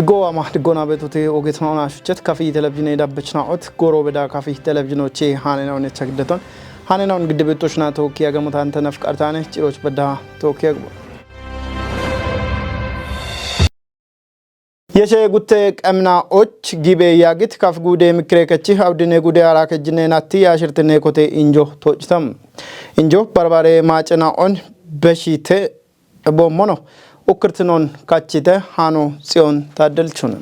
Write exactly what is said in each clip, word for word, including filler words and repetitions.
Gowa ma digona betute ogetna ona shuchet kafi televizyon edabechna ot goro beda kafi televizynoche hanena one chagdeton hanena on gidebetoshna toki agamotante nafqartane ciroch beda toki agbo. Yeshe gutte qemna och gibe yagit kaf gude mikre kechi awdine gude ara kejine natti yashirtine kote injo tochtam. Injo barbare macena on beshite bommono ukkirtinon kachite hano Tsiyon Taddelchun.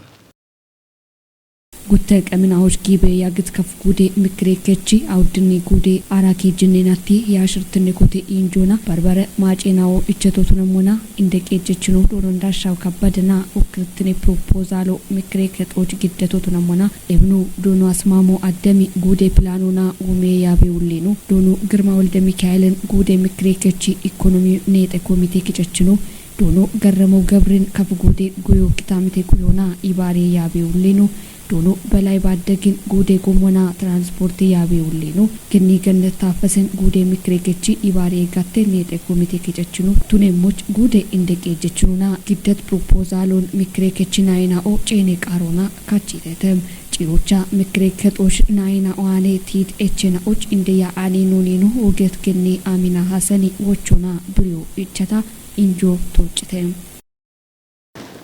Gutte qemina och gibe yagit kaf gude mikre kechi awdine gude ara kejine natti yashirtine kote injona barbare macena o ichetotunamona inde kejechino doronda shaw kabadena ukkirtine proposalo mikre ketoch gidetotunamona ebnu dono asmamo addemi gude planona gume yabe ullenu dono Girma Walde Mikaelen gude mikre kechi ekonomi nete komite kicechino dono Garramo Gabrin kaf gude goyo kitamite kulona ibare yabe ullenu dono Belay Baddegin gude gomona transporti yabe ullenu kinni Gennet Taffesen gude mikre kechi ibare gatte nete komite kicechino tunemoch gude inde kejechinona giddet proposalon mikre kechi naina o cene qarona kachitetem. Cirocha mikre ketosh naina oane tit echena och inde ya ani nuninu oget kinni Amina Hasani wochona brio ichata injo tochite.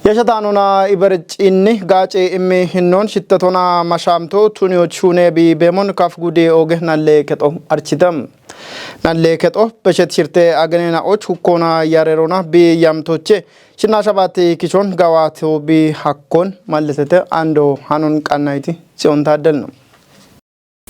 Yashatanona ibercinni gace immi hinnon shittatona mashamto tuniochune bi bemon kaf gude oge nalle keto architam. Nalle keto beshet shirte agenena och hukkona yarerona bi yamtoche shinna shabati kishon gawato bi hakkon malletete ando hanon qannayti Tsiyon Taddelno.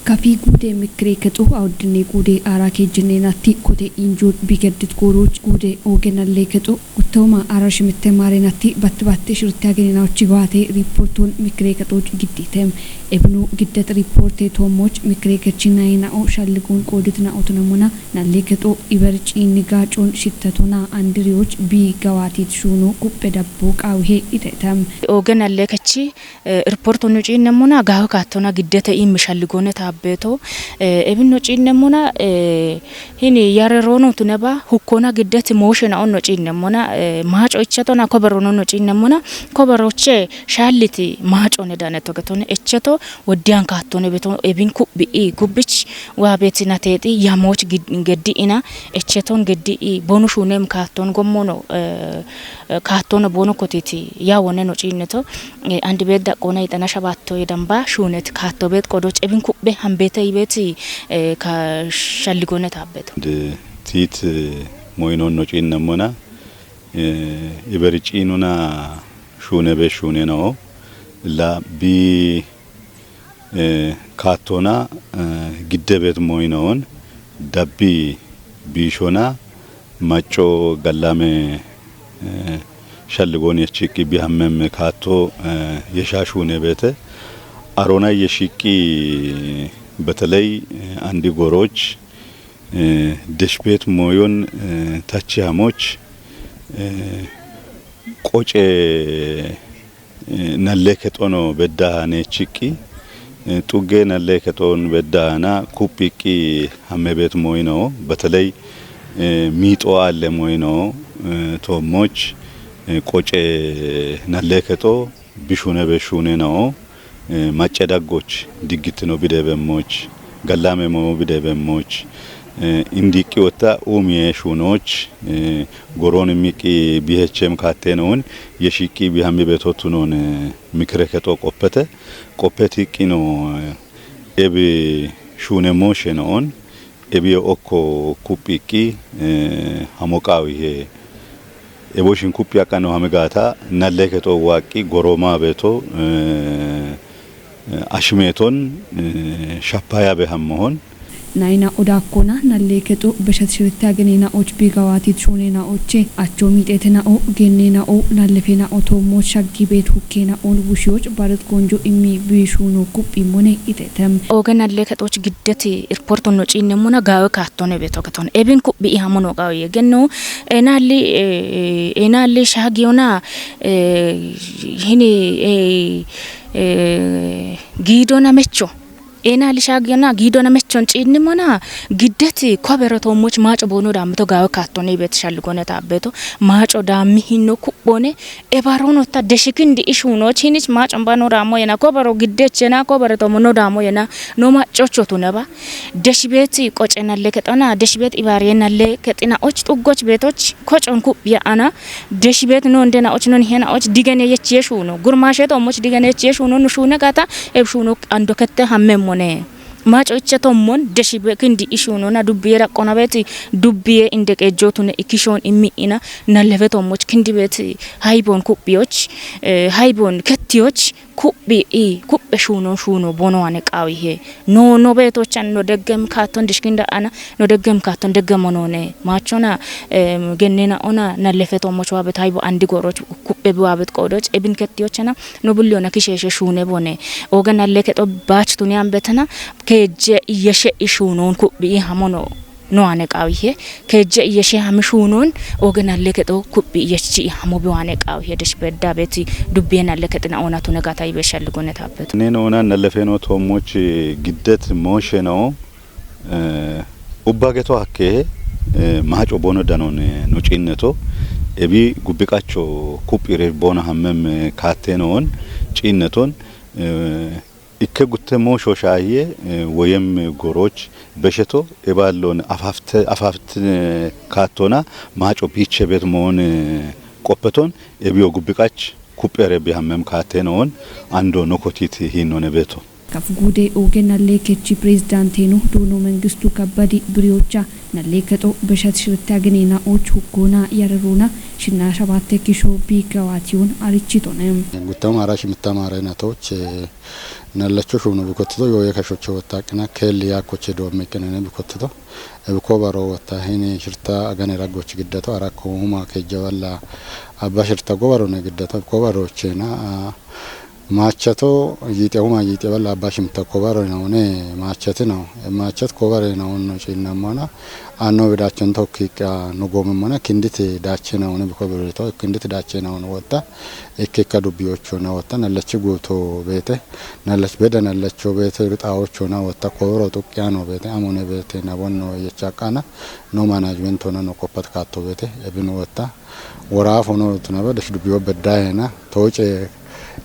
Kafi gude mikre kexo awdine gude ara kejine natti kote injur bigeddit goroch gude oge nalle kexo guttoma ara shimitte mare natti batt batt shirte agene na uchi gawate riporton mikre kexoch gidditem. Ebnu giddet riporte tomoch mikre kechinayna o shalligon qodit na otunamuna nalle kexo iber cini gacon shittatona andiriyoch bi gawatit shuno kuppe dabbo qawhe itetem. Oge nalle kechi Eh, irporto nu ciinnemona gaawe kaattona giddete iimmi shalligoone taabbeeto. Eh, ebinno ciinnemona, eh, hini yareroono tuneba hukkona giddeti mooshena onno ciinnemona, eh, maaco ichetona koberono no ciinnemona koberoche shaalliti maacone dane togetone echeto woddiyan kaattone beto ebin kubbi i gubbich waa beeti nateexi yamooch gid-, geddi ina echeton geddi i bonu shuunem kaatton gommono, eh, eh, kaattono bono kotiti ya wone no ciinneto, eh, andi beet daqqoona yixana shabaatto yedamba shuunet kaatto beet qodoch ebin kubbe hambeete yibeeti, eh, ka shalligone taabbeto. De tiit, eh, moyinon no ciinnemmona, eh, iberi ciinuna shuune be shuune no la bi Eh, kaattona, eh, gidde beet moyinoon dabbi biishona macco gallame, eh, shalligoon yechiqqi bihammemme kaatto, eh, yesha shuune beete. Arona yeshiqqi beteley, eh, andi goroch, eh, desh beet moyon, eh, tachi hamoch, eh, qoce Eh, nalle kexono bedda neechiqqi, eh, xugge nalle kexon bedda na kuphiqqi hamme beet moyino, beteley, eh, miixo aalle moyino, eh, toommoch, eh, qoce nalle kexo bishune beshune noo, eh, macce daggoch diggittino bide bemmoch. Gallame moo bide bemmoch, eh, indiqqi wotta umiye shuunoch, eh, goroon immiqqi bihechem kaattenoon, yeshiqqi bihammi betottunoon, eh, mikire kexo qoppete, qoppet iqqino, eh, ebi shuune mooshe noon, ebi okko kuphiqqi, eh, hamo qaawihe, Ebo shin kuphi aqano hame gaata, nalle kexo waaqqi gorooma beeto, eh, eh, ashimeeton, eh, shapaya be hammohon. Nayina odakkona, nalle kexo beshat shiritte agenena och bigawaatit shuunena oche, acho miixetena o, gennena o, nallefena o toommo shaggi beet hukkena on wushiyoch baret gonjo immi bishuno kuphi mone itetem. Oge nalle kexoch giddeti irporto no ciinnemona gaawe kaattone beeto keton. Ebin kuphi ihamono gaawe yegenno, Enaalli, eh, enaalli shaagiyona, eh, hini, eh, eh, giidona mecho. Ena lishagena gidona mechon cinnimona giddeti kobero toommoch maaco boono daamito gaawe kaattone ibet shalligone taabbeto. Maaco daammi hinno kubbone ebarono ta deshikindi ishuno chinich maacon bano daamo yena kobero giddechena kobero toommo no daamo yena no maccocho tuneba. Deshibeti qocenalle kexona, deshibet ibaariyenalle kexina och xuggoch beetoch kocon kubbiya ana. Deshibet non dena och non hena och digene yech yeshuno. Gurmashe toommoch digene yech yeshuno nu shune gata eb shuno ando kette hammemmone. Maaco icha tommon deshibe kindi ishunona dubbiye daqqona beti dubbiye inde qejjotune ikishon immi'ina nallebe tommoch kindi beti haybon kubbiyoch, eh, haybon kettiyoch kubbi i kubbe shuno shuno bono ane qawihe. No, no betochan no deggem katon dishkinda ana no deggem katon deggem onone. Machona, em, gennena ona nallebe tommoch wabet haybo andi goroch kubbe bi wabet qodoch ebin kettiyochana no bulli ona kisheshe shune bone. Oge nalle kexo baach tuni ambetana keje iyeshe ishunon kubbi i hamono no ane qawihe. Keje iyeshe hami shunon oge nalle kexo kubbi iyechi i hamo bi wane qawihe desh bedda beti dubbiye nalle kexina ona tune gata ibe shalligone taabbeto. Neno ona nallefeno tommoch giddet moshe no. Eh, ubba geto hakke, eh, maaco bono danon, eh, no ciinneto, ebi gubbi qacho kuphi rer bono hammem, eh, kaatte noon ciinneton, eh, ikke gutte moo shoshaahiye, eh, woyem goroch besheto, ebaallon afafte, afafte, eh, kaattona maaco biiche bet moon, eh, qoppeton, ebiyo gubbi qach kuphi ere bi hammem kaatte noon, ando nokotit hinnone beeto. Kaf guude ooge nallee kechi pirezidaanteenu duuno Mengistu Kabbadi biriyocha nallee kexo beshat shirte ageneena ooch huggoona yareruna shinna shabatte kisho biigawaatiyoon arichitone. Guttama ara shimitta maarayna tooch, eh, nallacho shuuno bikottito yooye kashocho wottaqina kelli yaakkoche doomme qinene bikottito. Ebiko baro wotta hini shirta agane raggoch giddato arakko huma kejjawalla abba shirta gobarone giddato ebiko barochena, ah, Maachato yiite huma yiite balla abba shimta kobaro naune maachati nau. Maachat kobare naun no cinnamana. Anno bidachon tokki ka no gomemana kinditi dache naune biko birito kinditi dache naune wotta. Ikke ka dubbiyocho na wotta nallachi guto beete. Nallach beda nallacho beete rixawocho na wotta kobaro tuqyano beete amone beete na bonno yechakana. No management ona no kopat kato beete. Ebin wotta. Woraafo no tunaba dash dubbiyo beddayena tooce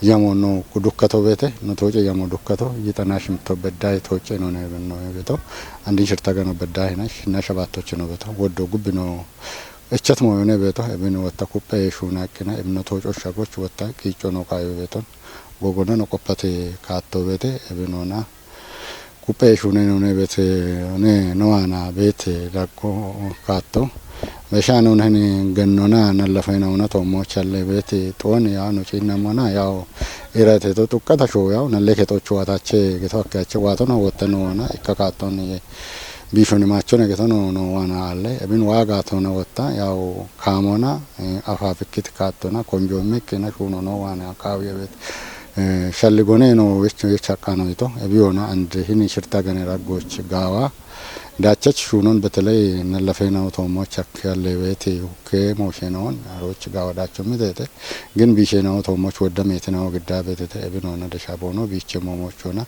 yamo no dukkato beete no tooce yamo dukkato yixana shimto beddaye tooce no ne no beto andin shirta gano beddayena shinna shabattoche no beto woddo gubbi no echat mo yone beto ebin wotta kuppe shuna qina ebino tooco shagoch wotta qiico no kayo beton gogona no qoppate kaatto beete ebinona Kupe shune nune bete ne no ana bete dako kato. Besha nun hani gennona na lafena una to mo challe bete ton ya no chinna mona ya o irate to tukata sho ya na leke to chwa ta che ge to ka che wa to no wote no na ikka katon ye. Bishoni machone ge to no no wana alle ebin waga to na wotta ya o kamona, eh, afa fikit katona konjo mekena shuno no wana kawiye bete. Eh, shalli gone no wech, wech haqqano ito. Ebi ona and hini shirta gane raggoch gawa. Dachach shunon beteley na lafena otomo chak yalle wete hukke moshenon aroch gawa dacho mitete. Gin bishena otomo chodda metena o gidda betete. Ebi no na desha bono biche momochona.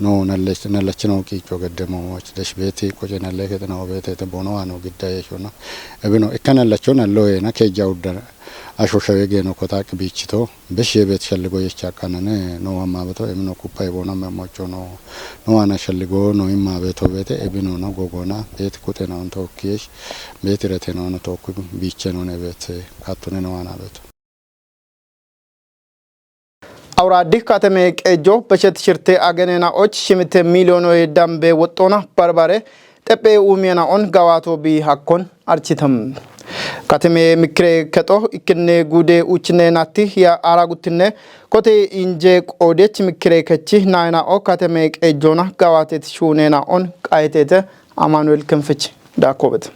No nallech, nallechno kicho gedde momoch. Desh beti koche nalle ketena o betete bono ano gidda yeshona. Ebi no ikkana lachona loye na keja udda. Asho shawe geno kota qibichito, beshe bet shalligo yecha kanane, no amma beto, emino kupa ebo na memocho no, no ana shalligo no imma beto bete, ebino na gogona, bet kute na on tokkiyesh, bet rete na on tokku biche no ne bet, katune no ana beto. Awuraaddi katame qeejjo besheti shirte agenena och shimite miiliyonoye dambe woxxona barbare xephe uumiyena on gawaato bi hakkon architam. Katame mikire kexo ikkinne guude uchine natti ya ara guttinne kote inje qoodech mikire kechi nayina o katame qeejjona gawaatet shuunena on qayetete Amanuel Kinfich daakobet.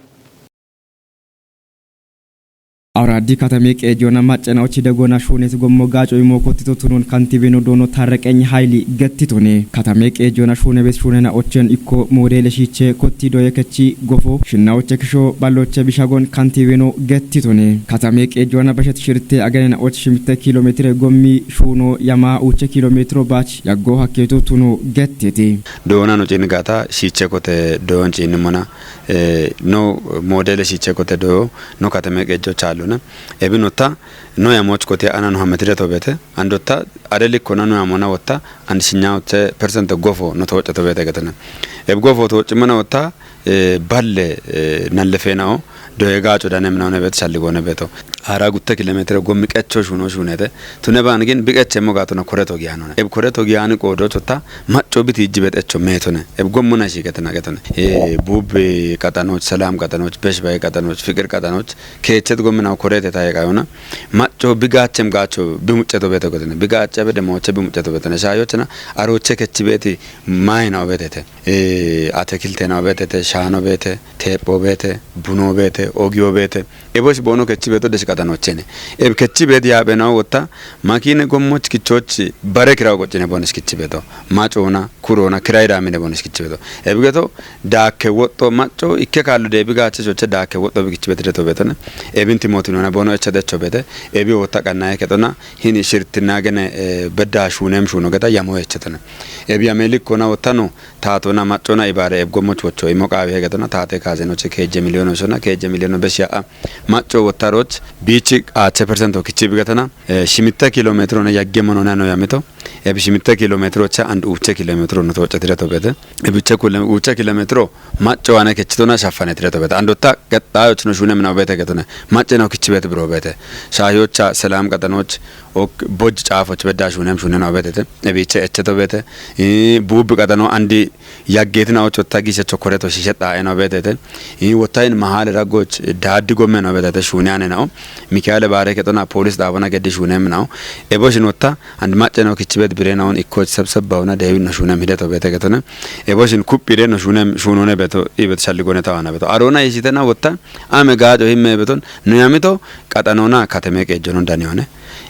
Awuraaddi katame qeejjoona macca naochi dagona shuunet gommo gaaco imo kottito tunon kantiibeno doono Taarraqeny Hayli gettitone. Katame qeejjoona shuunebet shuunena ochen ikko moodeele shiiche kotti doye kechi gofo shinna oche kisho balloche bishagon kantiibeno gettitone. Katame qeejjoona bashet shirte agenena och shimitte kiilo meetire gommi shuuno yama uche kiilo meetiro baach yaggo hakkeeto tuno gettiti. Doona no ciin gaata shiiche kote doon ciin mona, eh, no moodeele shiiche kote doo no katame qeejjo chaaluna. Ebinotta no yamoch kote ana no hametire tobete. Andotta are likkona no yamona wotta and shinya wotte percent gofo no toocca tobete getene. Eb gofo toocci mana wotta, eh, balle, eh, nallefenao doye gaaco dane mina one bet shalligone beto. Ara gutte kilometre gommi qecho shuno shunete. Tune baan gin biqeche mo gaatona kore to giyanona. Eb kore to giyani qoodo chota macco biti ijji bet echo metone. Eb gommo na shiiqetena getone. Eh, buubbi qaxanoch, selam qaxanoch, beshbay qaxanoch, fiqir qaxanoch, keechet gommi na korete taye qayona. Macco bigaachem gaacho bimucceto beto getone. Bigaacha bede mooche bimucceto betone. Shaayochena aroche kechi beti mayina obetete. Eh, atekiltena obetete, shaano bete, teepho bete, buno bete, ogiyo bete. Ebosh boono kechi beto desh qaxanochene. Eb kechi bet yaabena wotta makine gommoch kichoch bare kiraw qoccine bones kichi beto. Macona, kurona, kiray daamine bones kichi beto. Eb geto daakke woxxo macco ikke kaallu deebi gaache soche daakke woxxo bi kichi betire to betone. Ebin timotinona boono echa decho bete. Ebi wotta qannaye ketona hini shirtinna gene, eh, bedda shuunem shuuno geta yamo echetone. Ebi yame likkona wotta no taatona maccona ibaare eb gommoch wocho imo qaawi hegetona taate kaazenoche keejje miliyono sona keejje miliyono beshi ya'a. Macco wottaroch biichi qaache percento kichi bigetona, eh, shimitte kiilo meetiro ne yagge monona no yamito. Eb shimitte kiilo meetiro cha and uche kiilo meetiro no toocca tire to bete. Eb uche kule-, uche kiilo meetiro macco ane kechitona shaffane tire to bete. Andotta qexxaayoch no shuunem na obete getone. Macce no kichi bet biro bete. Shaayocha selam qaxanoch ok boj caafoch bedda shuunem shuunen obetete. Ebiche eche to bete. I buubbi qaxano andi yaggetina ocho tagi se chokore to shishe xaa'ena obetete. I wotta in mahaale raggoch daaddi gomme no obetete shuune ane nao. Mikaele baare ketona poolis xaabona geddi shuunem nao. Eboshin wotta and macce no kichi bet bire naon ikkoch sebseb bauna deewi no shuunem hide to bete getone. Eboshin kuppire no shuunem shuunone beto ibet shalligone tawana beto. Arona yishitena wotta ame gaaco himme beton no yamito qaxanona katame qeejjonon danione.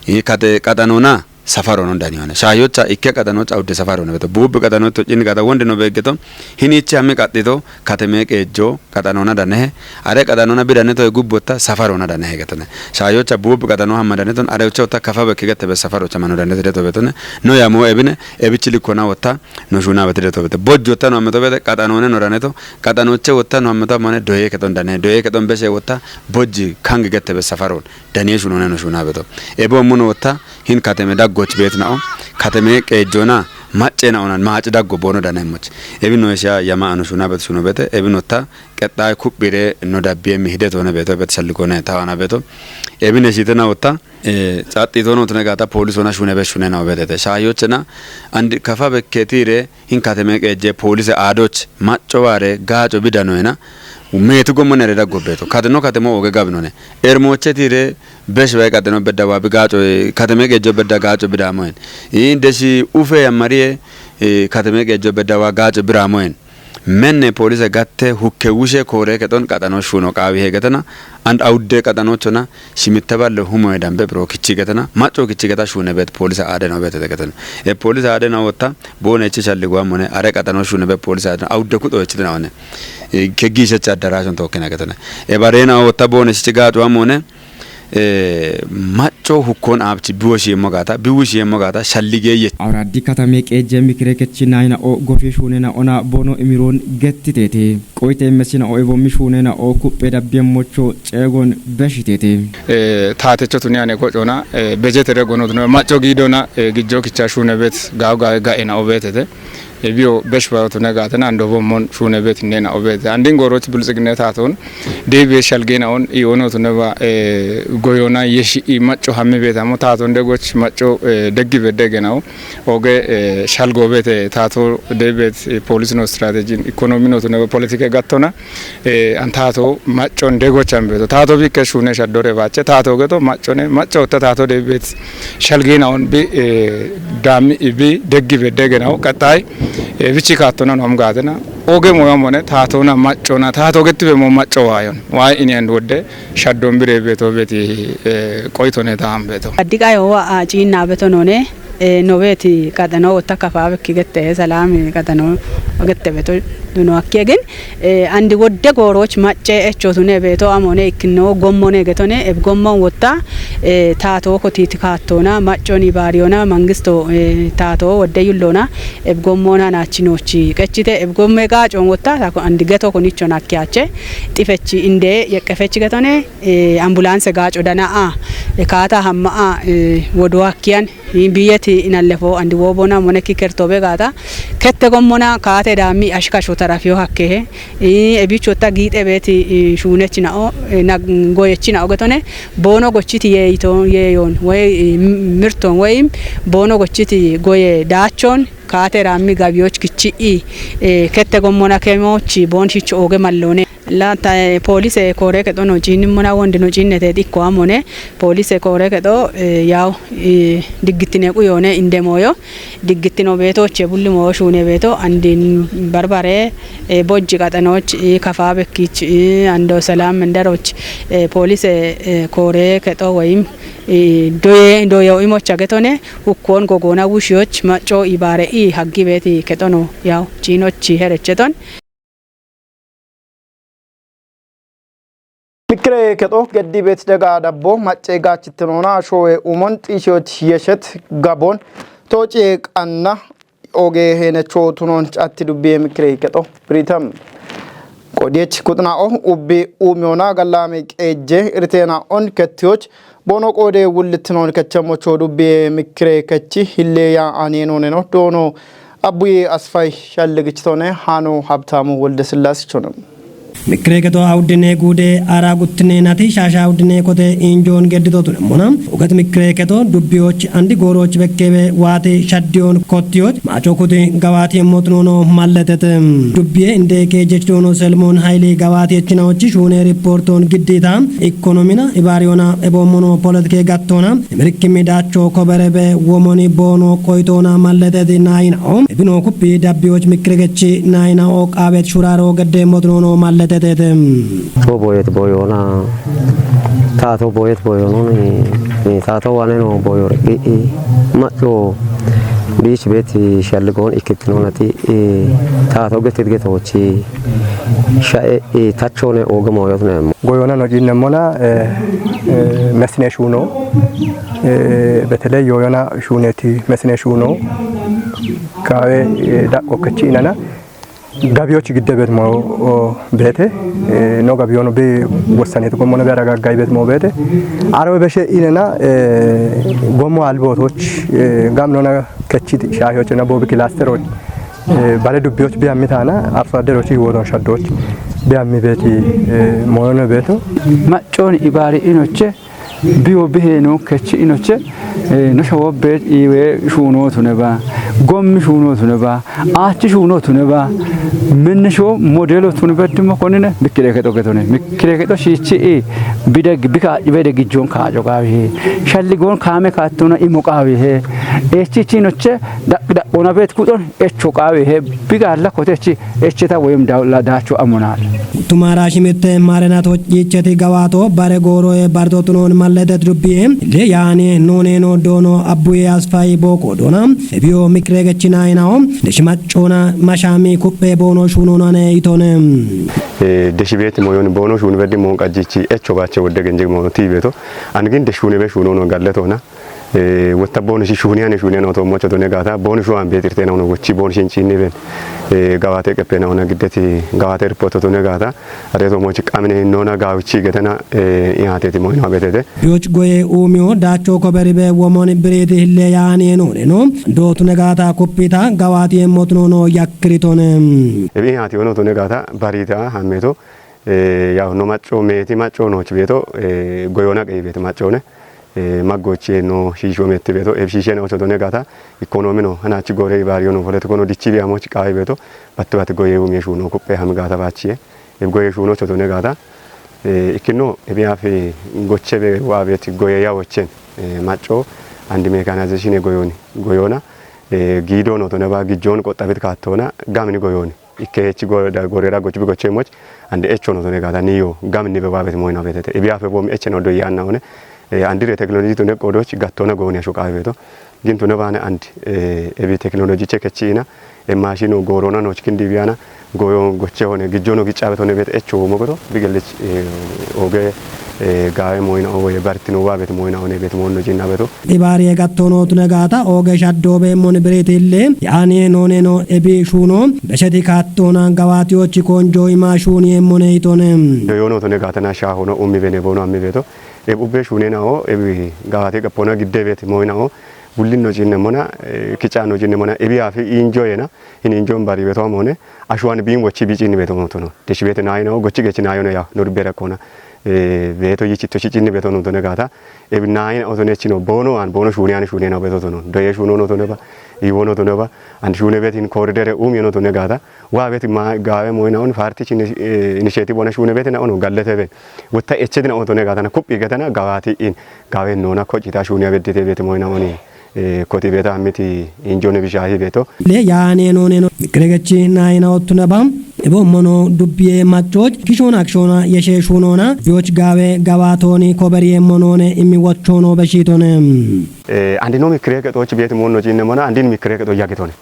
I kate qaxanona safaronon danione. Shaayocha ikke qaxanoch awudde safarone beto. Buubbi qaxanoch to cin gata wonde no beeggeto. Hinichi hammi qaxxito katame qeejjo qaxanona danehe. Are qaxanona bidane to gubbotta safarona danehe getone. Shaayocha buubbi qaxano hamma dane ton are uche wotta kafa bekke gette be safarocha mano dane to betone. No yamo ebine ebichi likkona wotta no shuuna bete to bete. Bojji wotta no hammeto bete qaxanone no dane to. Qaxanoche wotta no hammeto mane doye keton dane. Doye keton bese wotta bojji kange gette be safaron. Daniye shuunone no shuuna beto. Ebe ommono wotta hin katame daggoch bet nao. Katame qeejjona macce naona maaci daggo boono dane moch. Ebi no esha yama ano shuuna bet shuuno bete. Ebi notta qexxaay kubbire no dabbiye mi hide tone beto bet shalligone tawana beto. Ebi ne shitena wotta, eh, xaxxitono tune gaata poolisona shuune bet shuune nao betete. Shaayochena and kafa bekketire hin katame qeejje poolise aadoch macco waare gaaco bidanoena meetu gommo nere daggo beto. Katino katimo oge gabinone. Ermoche tire besh bay qatino bedda wa bi gaaco, eh, katame qeejjo bedda gaaco bidamoen. In deshi ufe yammariye, eh, katame qeejjo bedda wa gaaco biramoen. Menne poolise gatte hukke wushe koore kexon qaxano shuuno qaawi hegetena. And awudde qaxanochona shimitte balle humoye dambe biro kichi getena. Macco kichi geta shuune bet poolise aade no betete getena. E poolise aade na wotta boone ichi shalli guwa mone are qaxano shuune bet poolise aade awudde kuxo ichi na one. E, ke giishecha addarashon tookkina getena. E barena wotta boone ichi gaaco wa mone. Eh, macco hukkon aabchi biwoshiemmo gaata, biwushiemmo gaata, shalligeeyye. Awuraaddi katame qeejje mikire kechi nayina o gofi shuunena ona boono imiroon gettiteete. Qoyte immesina o ebommi shuunena o kuppe dabbiemmocho ceegon beshiteete. Eh, taatecho tuni ane gocona, eh, bejetere gonotno macco giidona, eh, gijjo kicha shuune bet gaaw ga-, ga'ena o betete. Ebiyo besh bayo tune gaten ando bommon shune bet nena obet. Andin goroch bilጽግና taton debe shalgena on i ono tune ba, eh, goyona yeshi i macco hamme bet amo taton de goch macco, eh, deggi bedde genawo. Oge, eh, shalgo bet, eh, tato debet, eh, polis no strategy, economy no tune ba politika gattona. Eh, an tato maccon de gochan beto. Tato bikke shune shaddore bache. Tato geto maccone, macco ta tato debet shalgena on bi, eh, dami ibi deggi bedde genawo. Qatai, eh, bichi kattona nom gatena. Oge moya mone taatona maccona taato gettibe mo macco waayon. Waay ini and wodde shaddon bire beto beti, eh, qoytone taam beto. Addiqa yowa a ciinna beto none, eh, noweti qatano wotta kafaabekki gette salaami qatano gette beto duno akkiye gin, eh, andi wodde gooroch macce echo tune beto amone ikkino gommone getone eb gommon wotta, eh, taato kotiti kaattona macconi baariyona mangisto, eh, taato wodde yullona eb gommona naachinochi qechite eb gomme gaacon wotta tako andi geto konichon akkiyache xifechi inde yeqqefechi getone, eh, ambulance gaaco dana a, eh, kaata hamma a, eh, wodo akkiyan, eh, biyeti inallefo andi wobona moneki kertobe gaata kette gommona kaate daammi ashkasho tarafiyo hakkehe, eh, ebicho ta giixe beeti, eh, shuunechinao, eh, nag-, goyechinao getone, boono gochiti yeeyito, yeeyon, woy, eh, m-, mirton, woy boono gochiti goye daachon, kaate raammi gabiyoch kichi'i, eh, kette gommona kemochi boon shicho ooge malloone. La ta, eh, poolise koore kexo no ciinnimmo na wondi no ciinnete ikko amone poolise koore kexo, eh, yaw, eh, diggittine quyoone inde mooyo, diggittino beetooche bulli moo shuune beeto, andin barbare, eh, bojji qaxanooch, eh, kafaa bekkiich, eh, ando salaam mendaroch, eh, poolise, eh, koore kexo woyim, eh, doye, doye imocha getone, ukkoon gogoona wushiyoch macco ibaare i haggi beeti kexo no, yaw, ciinochi herecheton. Mikire kexo geddi beet dega dabbo macce gaachittinona showe umon xiishiyoch yeshet gabon tooci qanna oge heenecho tunon catti dubbiye mikire kexo biritam. Qodiyech kuxna'o ubbi uumiyona gallame qeejje irteena'on kettiyoch boono qoode wullittinon kechemmocho dubbiye mikire kechi hilleya aaneenoneno doono Abbuye Asfay shalligichitone hano Habtamu Wolde Sillaasichone. Mikire keto awuddine guude ara guttine nati shaasha awuddine kote injoon geddito tunemmona. Ugat mikire keto dubbiyoch andi gooroch bekkebe waati shaddiyoon kottiyoch maaco kuti gawaati emmotunono malletete. Dubbiye inde keejjech doono Selmoon Hayili gawaati echinaochi shuune riportoon giddita ikkonomina ibaariyona eboommono poletike gattoona. Emirikki midaacho koberebe womoni boono qoytoona malleteti naayinao. Ebino kuppi dabbiyoch mikkiregechi naayinao qaabet shuraaro gedde motunono malletetete. To boyet boyona. Tato boyet boyononi. Tato waneno boyor. Macho biich beti shalligon ikkitinonati. Tato getit getochi. Sha'e tachone oge moyotne. Goyona no ciinnemmona, eh, eh, mesine shuuno, eh, betele yooyona shuuneeti mesine shuuno, kaawe, eh, daqqo kechi inana, gabiyoch gidde bet mo, o, beete, eh, no gabiyono be wossaneeti gommona be aragaggayi bet mo beete, arawe beshe inena, eh, gommo albootoch, eh, gamnona kechi shaahiyochena boobi kilaasteroch, eh, bale dubbiyoch biyammi taana, arso adderochi woodon shaddoch biyammi beeti, eh, moyono beeto. Maccooni ibaari inoche, biyo biheeno kechi inoche, eh, no showobbeet iwe shuunootuneba, gommi shuunootuneba, aachi shuunootuneba, mennesho modeelo tunibeddi mokonine, bikkire kexo getone, bikkire kexo shiichi i, bideg, bika, bide gijjoon kaaco qaawihe, shalligoon kaame kaattona imo qaawihe, echichi inoche, daq, daqoona beet kuxon, echo qaawihe, bigaalla kotechi, echeta woyim daula daacho amonal. Tumara shimitte marenat hoccicheti gawaato bare gooroye bardo tunon malletet dubbiye. Le yaani noneno doono Abbuye Asfayi booko doona. Ebiyo mikregechina inao. Deshi maccona mashami kuppe boono shunonane itone. Eh, deshi beeti moyon boono shunu beddi mon qajjichi echo baache wodde genje mono tibeto. Angin deshune be shunono galletona. Eh, wotta boono shi shuniyane shuniyane oto mocho tone gata, boono shuwan betirtena ono gochi boono shin chinni ben. Eh, gawate qeppena ona giddeti gawate ripoto tone gata. Are to mochi qamine nona gawichi getena, eh, ihateti moino betete. Yoch goye umio dacho koberibe womon biriti hille yaani enone no. Do tune gata kuppita gawati emotno no yakkritone. Ebi ihati ono tone gata barita hammeto. Eh, yaw no macco meeti macco nooch beeto, eh, goyona qeyi beeti maccone. Eh, maggochi no shiisho metti beeto, eb shiishe na ocho tone gata, ikonomi no, hanachi gore ibaariyo no, politiko no, dichi biyamochi qaawi beeto, batti batti goye umie shuno kuppe hami gata bachiye. Eb goye shuno ocho tone gata. Eh, ikkino, ebi afi goche be wa beeti goye ya wochen. Eh, macco, andi mechanization e goyoni, goyona. Eh, gido no tone ba gijjon qoxabit kattona, gamini goyoni. Ikke echi go-, da gorera gochi bi goche moch, and echo no tone gata niyo, gam ni be wabet moina betete. Ebi afe bom eche no do yana one. Eh, andire technology tone kodoch gatona goni asho kabe beto. Gin tone bana and, eh, ebi technology check echina, e machine o gorona no chikin dibiana, goyo goche one, gijono gichabe tone bet echo mogoto, bigelich, eh, oge, eh, gawe moina owe bartino wabet moina one bet mono jinna beto. Ibarie gattono tune gata oge shaddo be mon beretille, yani none no ebi shuno, besheti kattona gawati ochi konjo ima shuni e mone itone. Yoyono tune gata na shahono ummi bene bono ammi beto. Eb ubbe shune na o, ebi gawati kapona gidde bet moina o, bullin no jinne mona, eh, kicha no jinne mona, ebi afi injo yena, hin injon bari beto mone, ashwan bin wochi bi jinne beto motono. Deshi bete na ina o, gochi gechi na yona ya, no bere kona. Eh, beto yichi to chi jinne beto no tone gata. Ebi na ina o tone chino bono an, bono shune an shune na beto tono. Doye shuno no tone ba, iwono tone ba, an shune betin corridor um yeno tone gata. Wa beti ma gawe moina on parti chine, eh, initiative bona shune bete na ono gallete be. Wotta eche dina on tone gata na kuppi gata na gawati in. Gawe nona kochita shune bedete bete moina oni. Eh, koti beta amiti injone bishahi beto. Le yani none no. Mikregechi na ina otuna bam. Ebo mono dubbiye machoch. Kishona kishona yeshe shunona. Yoch gawe gawatoni koberiye monone imi wachono beshitone. Eh, andi no mikrege to chi bete mono jinne mona. Andi mikrege to yagetone.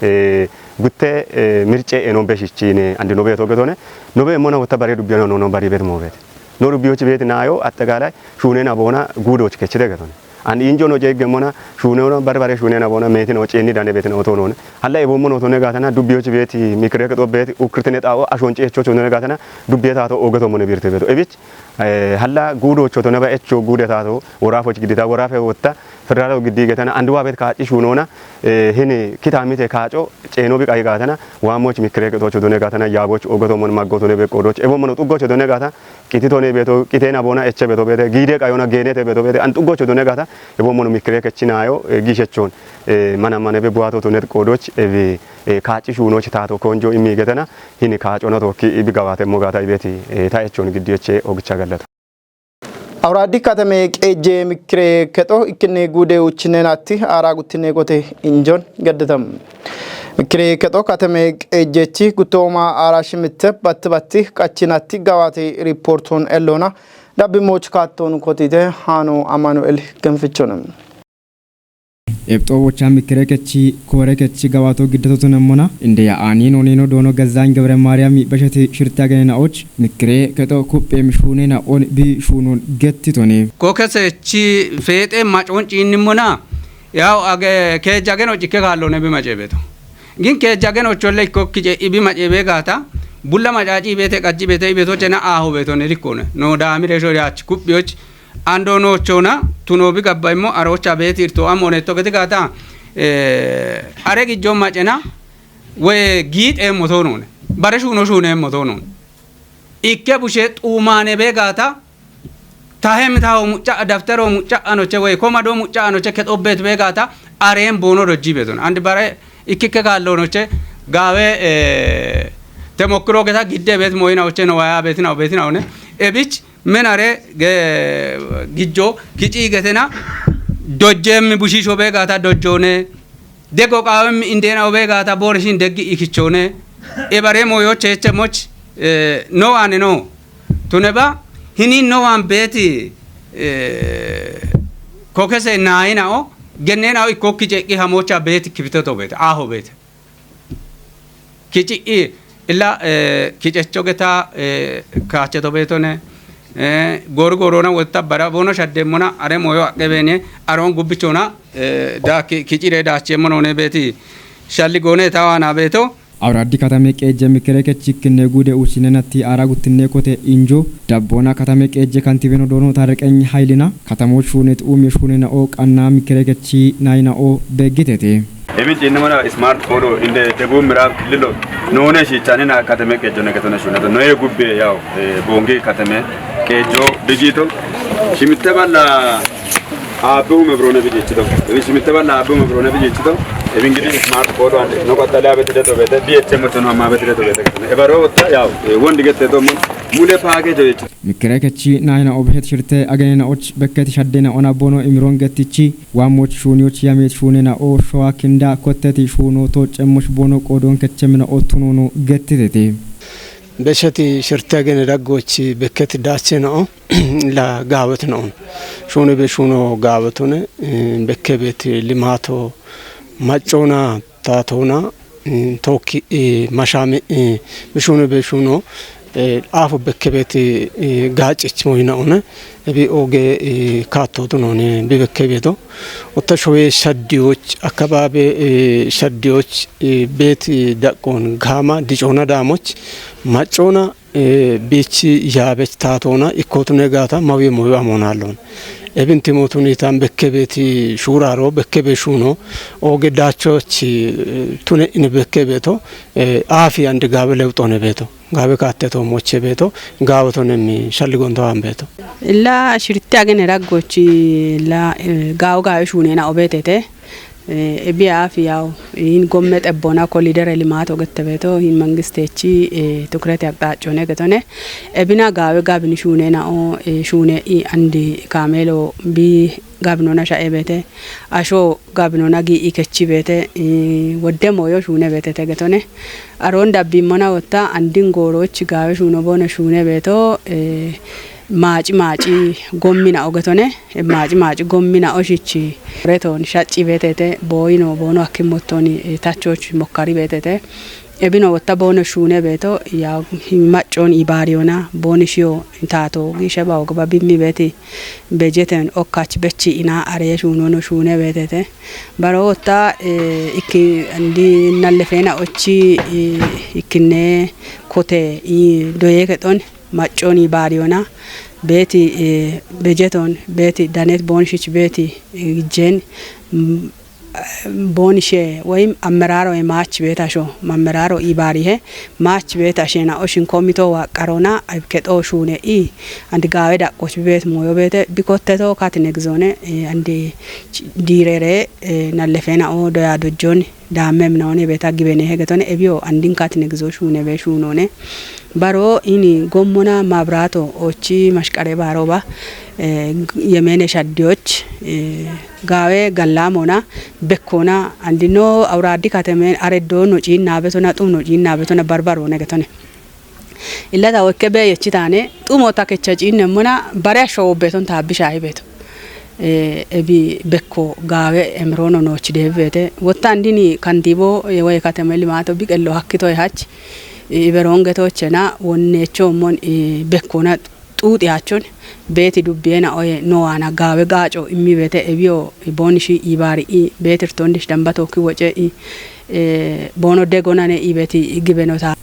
Eh, gutte, eh, mirce eno beshichine andi no beto getone. No be mona wotta bare dubbiyo no no bari bet mo bet. No dubbiyo chi bet nayo attagalai shune na bona gudo chi kechide getone. An injo no jegge mona shune no bare bare shune na bona meti no chenni dane bet no to no. Alla ebo mono to ne gatana dubbiyo chi bet mikre ke to bet ukrtene tawo ashon checho to ne gatana dubbiye ta to ogeto mone birte beto. Ebich, eh, halla gudo cho to ne ba echo gude ta to worafoch gidita worafe wotta federal giddi getana andu wabet ka ishunona, eh, hini kitamite kacho cheno bi kai gatana wamoch mikre ke to cho to ne gatana yaboch ogeto mon maggoto ne be kodoch ebo mono tuggo cho to ne gata kiti to ne beto kite na bona eche beto bete gide kayona genete beto bete an tuggo cho to ne gata ebo mono mikre ke chinayo, eh, gishechon, eh, mana mane be buato to ne kodoch ebi, eh, kachi shuno chitato konjo imi getana hini kacho na to ki ibi gawate mo gata ibeti, eh, ta echon giddi eche ogicha gallato. Awuraaddi katame qeejjee mikkiree kexo ikkinni guude uchineenatti aaraa guttine gote injoon gaddatam. Mikkiree kexo katame qeejjeechi guttooma aaraa shimitte batti batti qachinatti gawaate riippoortoon elloona dabbimooch kaattoon kotiite haano Amaanu'el Ganfichoon. Ebxoo bocha mikire kechi kore kechi gawato giddato tunemmona inde ya ani noneno dono Gazaany Gabre Maariyam bashati shirti agenena och mikire kexo kuppe mishune na on bi shunon getti tone. Ko kese chi feexe macon ciinnimona yaw age keejageno cikke kaallone bi macebeto. Gin keejageno cholle ikko kice ibi macebe gata bulla macaci ibete qajji bete ibeto cena aho beto ne rikkone no daami resho yaach kuppiyoch Ando noochoona tunoobi gabbaimmo aroocha beeti irtoo ammoonetto geti gaata, eh, are gijjo macena woy giixeemmo toonoone. Bare shuuno shuuneemmo toonoone. Ikke bushe xuumaane bee gaata tahem taho mucca daftaro mucca anoche woy komado mucca anoche kexobbeet bee gaata areen boono dojjii beetona. Andi bare ikkikke kaalloonoche gaawe, eh, temokkiro geta gidde beet mooyinaoche no waya beetinaho beetinaone. Ebich menare ge-, gijjo kici getena dojjeemmi bushiisho bee gaata dojjoone. Dego qaawemmi indeenaho bee gaata boorishin deggi ikichoone. Ebare mooyo cheeche moch, eh, no waane no. Tuneba hinin no waan beeti, eh, kokese naayinao genneenao ikkokki ceqqi hamoocha beeti kibiteto beete, aaho beete. Kici i illa, eh, kicecho geta, eh, kaacheto beetone, eh, goru gorona wotta bara bono shaddemmona are moyo aqqe beenie aroon gubbichona, eh, da ki-, kicire daacheemmo noone beeti shalli goone tawaana beeto. Awuraaddi katame qeejje mikire kechikkinne guude uussinenatti aara guttinne kote injo dabboona katame qeejje kantibeno doono Taarriqeny Hayilina katamoo shuunet uumi shuunena'o qanna mikire kechi nayina'o beeggitete. Emin ciinnimona ismaart fono inde Debub Miraab Killilo noone shiichaanina katame qeejjo negetona shuuneto noye gubbe yaw, eh, boongi katame qeejjo bigiito shimitte balla aabbihu mebroone bigiichito. Emin shimitte balla aabbihu mebroone bigiichito. Emin gidi ismaart fono ande no qaxxale abeti deto bete, bi eche mochono amma abeti deto bete. Ebaro wotta yaw, eh, wondi gette to mon. Mule paage doyito. Mikkirekechi nayina obhet shirte agenena och bekketi shaddena ona bono imiron gettichi wamoch shuniyoch yamet shunena o showa kinda kotteti shuno to cemmoch bono qodon kechemena ottunono gettitete. Besheti shirte agene daggochi bekketi dachena o la gaawet noon. Shune be shuno gaawetune, eh, bekkebeti limato maccona taatona, eh, tokki, eh, mashame, eh, bishune beshuno, eh, afu bekkebeti, eh, gaacich moyina one, ebi oge, eh, kaattotu none bi bekkebeto. Otta showe shaddiyoch, akkababe, eh, shaddiyoch, eh, beti daqqon gaama, dicona daamoch, maccona, eh, bichi yaabech taatona ikkotune gaata mawi moyo amonallon. Ebin timotuni tan bekkebeti shuraro bekkebe shuno oge dachoch, eh, tune in bekkebeto, eh, afi and gaabe lewxone beto. Gaabe kaatteto moche beto, gaawotonemmi shalligonto han beto. Illa shirti agene daggochi la, eh, gaawo gaawe shunena obetete. Eh, ebi afi yaw, in gomme xebbona kolidere limato gettebeto, in mangistechi, eh, tukrete aqxaccone getone. Ebina gaawe gaabini shunena o, eh, shune i andi kaamelo bi gaabinona sha'e beete, asho gaabinona gi ikechi beete, eh, wodde moyo shune beetete getone. Aron dabbimmona wotta andin goorochi gaawe shuno bono shune beeto, eh, maaci maaci gommina o getone, eh, maaci maaci gommina oshichi reton shacci beetete, booyino boono akkimmotoni, eh, tachoch mokkari beetete. Ebino wotta boono shuune beeto, ya, maccon ibaariyona, booni shiyo taato, gi sheba ogba bimmi beeti, bejeten okkach bechi ina are shuunono shuune beetete. Baro wotta, eh, ikki andi nallefeena ochi, eh, ikkinne kote, i doye kexon, maccon ibaariyona, beeti, eh, bejeton, beeti danet boon shich beeti, eh, jen, mm, bonishe woyim ammeraro e maach beeta sho, mammeraro ibaarihe maach beeta shena oshin komito wa qarona abketo shune i and gaawe daqqoch beet moyo beete bikotteto katine gizone, eh, and direre, eh, nallefena o doya dojjon daamme minone beeta gibene hegetone ebiyo andin katine gizo shune be shunone. Baro ini gommona mabrato ochi mashqare baro ba, eh, yemene shaddiyoch, eh, gaawe gallamona bekkona andino awuradi kateme areddo no ciinna betona, xum no ciinna betona, barbaro negetone. Illata wokke be yechitane xumo ta kecha ciinne mona bare asho beton ta bisha hibeto. Eh, ebi bekko gaawe emrono nooch deebete. Wotta andini kantibo, eh, woy kateme limato biqello hakkito hach, eh, iberonge toochena wonnecho mon, eh, bekkona xuuxi hachon beeti dubbiyena oye nowana gaawe gaaco immi beete ebiyo bonishi ibaari i beetir tondish damba tookki woce i, eh, bono degonane i beeti gibenota.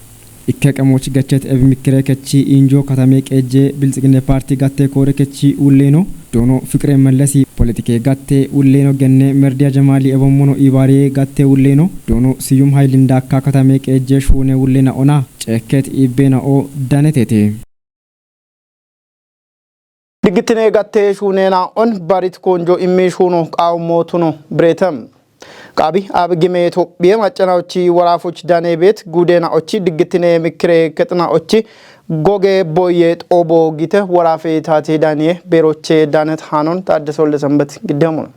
Ikke qemoch gechet ebi mikkire kechi injo katame qeje Bilxiginne Parti gatte koore kechi ulleno doono Fiqire Mellesi politike gatte ulleno genne Merdiya Jamali ebommono ibaariye gatte ulleno doono Siyum Haylinda akka katame qeje shuune ullena ona ceekket ibbena o danetete. Diggittine gatte shuunena on barit konjo immi shuuno qaawmootuno bireetem. Qaabi Abigime Itophiye maccanaochi waraafoch dane beet guudenaochi diggittine mikkire kexinaochi goge boye xoobo gite waraafe taate daniye beeroche danet haanon Taaddese Wolde Sanbet giddemono.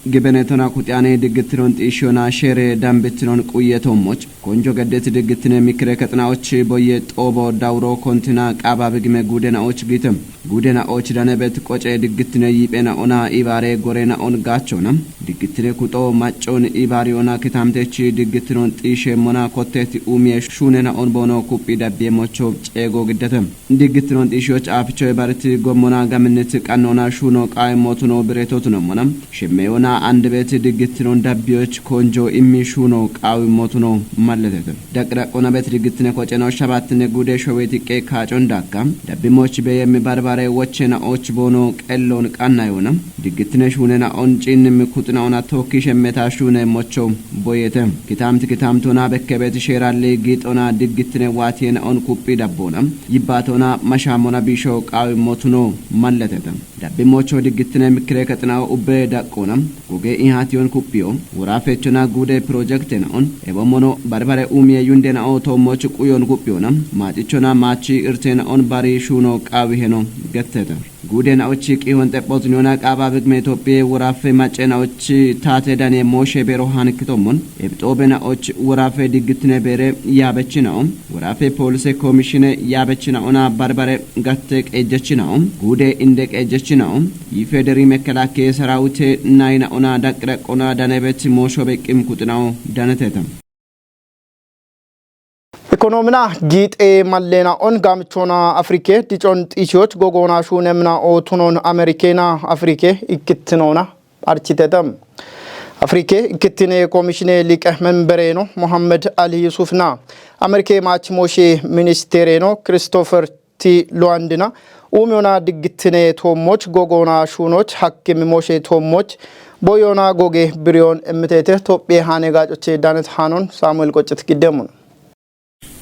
Gibene tona kuxiyaane diggittinon xiishshiyona sheere dambittinon quyyetoommoch. Konjo geddit diggittine mikkire kexinaoch boye xoobo dawuro kontina qaaba Abigime guudenaoch giite. Guudenaoch danebet qoce diggittine yiiphenaona ibaare gorenaon gaachona. Diggittine kuxo maccon ibaariyona kitaamtechi diggittinon xiishsheemmona kotteti uumiye shuunenaon boono kuphi dabbiyemocho ceego giddete. Diggittinon xiishshiyoch aafichoy bariti gommona gaminnit qannoona shuuno qaawimmotuno bireetotunommona. Shemmeyona andibet diggittinon dabbiyoch konjo immi shuuno qaawimmotuno malletete. Daqqidaqqona bet diggittine koceno shabattinne guude showeti qe kaacon dakka. Dabbimoch beyemmi barbare wochena och boono qellon qannayona. Diggittine shuunena on ciinnimmi kuxinaona tookki shemmeta shuune mocho boyete. Kitaamti kitaamtona bekkebet sheeralli giixona diggittine waatiyena on kuphi dabboona. Yibbaatona mashaamona biisho qaawimmotuno malletete. Dabbimocho diggittine mikkire kexinao ubbe daqqoona. Uge ihatiyon kuphiyo, wurafechona gude projekte naon, ebo mono barbare umiye yunde nao tomoch kuyon kuphiyona, machichona machi irte naon bari shuno qawi heno getteta. Gude naochi qihon teppot nyona qaba bigme Itophiye wurafe mace naochi tate dane moshe bero han kitomon, ebxobe naoch wurafe diggitine bere yabechinao, wurafe polise komishine yabechinao na barbare gatte qejjechinao, gude inde qejjechinao, yifederi mekelakke sarawute nayna ona daqdaq ona danebet mosho beqqim kuxinao daneteta. Ekonomina giixe mallena on gamichona Afrike dicon xishiyoch gogona shunemna otunon Amerikena Afrike ikkittinona architetem. Afrike ikkittine komishine liqe menbereno Mohammed Ali Yusufna Amerike mach moshe ministereno Christopher Ti Luandina umiona diggittine toommoch gogona shuunoch hakkim moshe toommoch boyona goge biriyon emmitete Tophiye hane gacoche danet hanon Samuel Qoccet giddemun.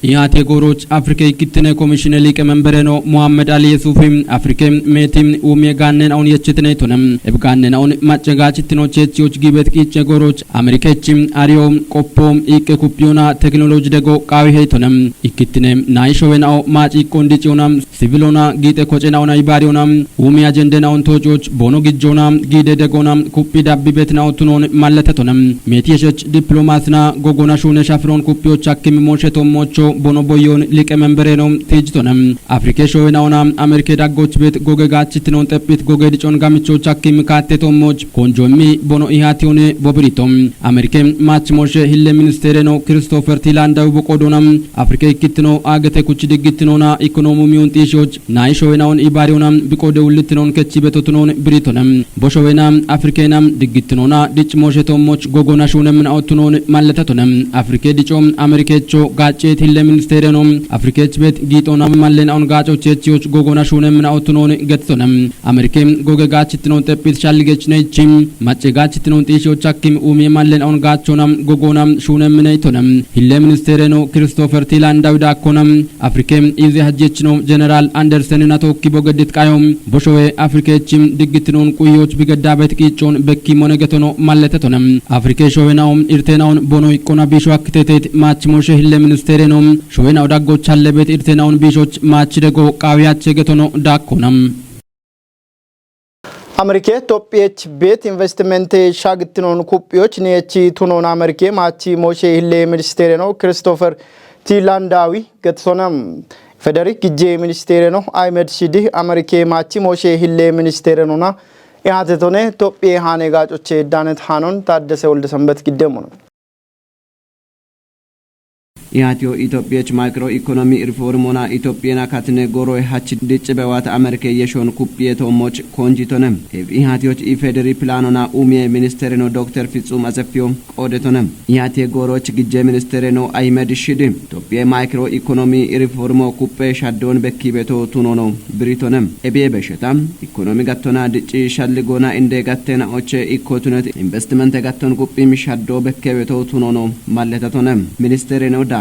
Ihate goroch Afrika ikkittine komishine liqe menbereno Muhammed Ali Yesufi Afrike meti umiye gannen aun yechitine tonem. Eb gannen aun macce gachittino chechiyoch gibet qiche goroch Amerikech ariyo qoppo iqqe kuppiyona teknoloji dego qawi heytonem. Ikkittine nayi showenao maci iqqon diciyona sivilona giixe kocenao na ibariyona umi ajendena on tococh bono gijjona gide degona kuphi dabbi betna otunon malletetonem. Meti yeshech diplomasina gogona shune shafiron kuphiyoch hakkim moshe tommocho bono boyon liqe menbereno tijitonem. Afrike showenaona Amerike daggoch bet goge gachitinon teppit goge dicon gamichoch hakkim katte tommoch konjo immi bono ihatione bobirito. Amerike mach moshe hille ministereno Christopher Tilandawi boqodona Afrike ikkittino agete kuch diggittino na ikonomi miyun xishoch nayi showenaon ibariyona biqode ullittinon kechi betotunon biritone. Bo showena Afrikena diggittino na dic moshe tommoch gogona shunemna otunon malletatone. Afrike dico Amerikecho gaccet hille ministereno Afrikech bet giixona mallena on gaco chechiyoch gogona shunemna otunon getitone. Amerike goge gachittinon teppit shalligech neychim macce gachittinon xishoch hakkim umi mallena on gachona gogona shunemneytone. Hille ministereno Christopher Tilandawi dakkona Afrike izi hajjechino General Andersen na tokki bogedit qayo boshowe Afrikechim diggittinon quyoch bigedabet qiccon bekki mone getono malletetone. Afrike showenaon irtenaon bono iqqona bisho akkitetet mach moshe hille ministereno showenao daggoch hallebet irtenaon bishoch mach dego qawiyache getono dakkona. Amerike Tophiyech bet investimente shagittinon kuphiyoch niyechi tunon Amerike machi moshe hille ministereno Christopher Tilandawi getsonam. Federik gije ministereno Ahmed Shidi Amerike machi moshe hille ministereno na ihatetone Tophiye hane gacoche danet hanon Taddese Wolde Sanbet giddemono. Ihatiyo Itophiyech maykro ikonomi riformona Itophiyena katine goroy hach dicci bewat Amerike yeshon kuphiye tommoch konjitone. Ev ihatiyoch ifederi planona umiye ministereno Doktor Fitsum Azefiyo qodetone. Ihatiye goroch gije ministereno Ahmed Shidi Itophiye maykro ikonomi riformo kuphe shaddon bekki beto tunono biritone. Ebiye besheta ikonomi gattona dicci shalli gona inde gattena oche ikkotunet investimente gatton kuphim shaddo bekkebeto tunono malletatone. Ministereno dakkona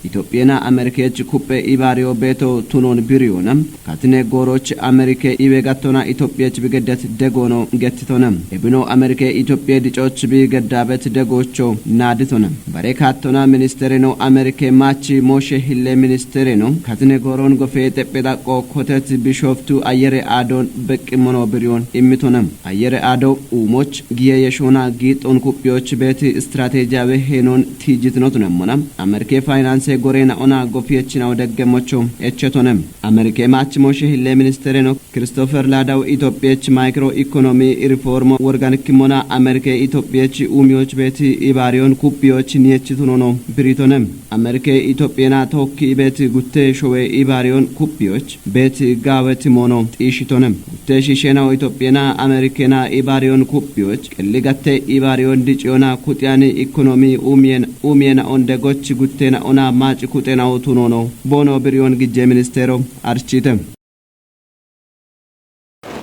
Itophiyena Amerikech kuphe ibariyo beto tunon biriyona katine goroch Amerike iwe gattona Itophiyech bigedet degono gettitone. Ebino Amerike Itophiye dicoch bigedabet degocho naditone. Bare kattona ministereno Amerike machi moshe hille ministereno katine goron gofe teppe daqqo kotet bishoftu ayere adon beqqimono biriyon immitone. Ayere ado umoch giye yeshona giixon kuphiyoch beti stratejiyawe henon tijitinotunemona Amerike faynanse gorena ona gofiyechinaw deggemocho echetonem. Amerike mach moshe hille ministereno Christopher Ladaw Itophiyech maykro ikonomi riformo worganikkimona Amerike Itophiyech umiyoch beti ibariyon kuphiyoch niyechitunono biritonem. Amerike Itophiyena tokki beti gutte showe ibariyon kuphiyoch beti gawetimono xishitonem. Gutte shishenaw Itophiyena Amerikena ibariyon kuphiyoch qelli gatte ibariyon diciyona kuxiyani ikonomi umiyen umiyena onde goch guttena ona maci kuxenaw tunono bono biriyon gije ministero archite.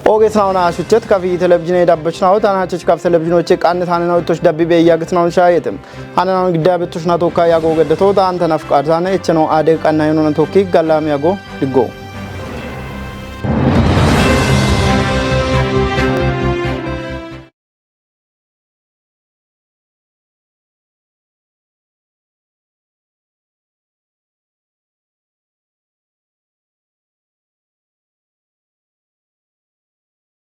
Oge sinauna shuchet kafi televizine dabbechnaw tan hachech kaf televizinoche qanne tanena utosh dabbi be yagitnaw shayete. Hanana gidda betushna tokka yago geddeto tan tanaf qartane echeno ade qanna yonona tokki gallam yago diggo.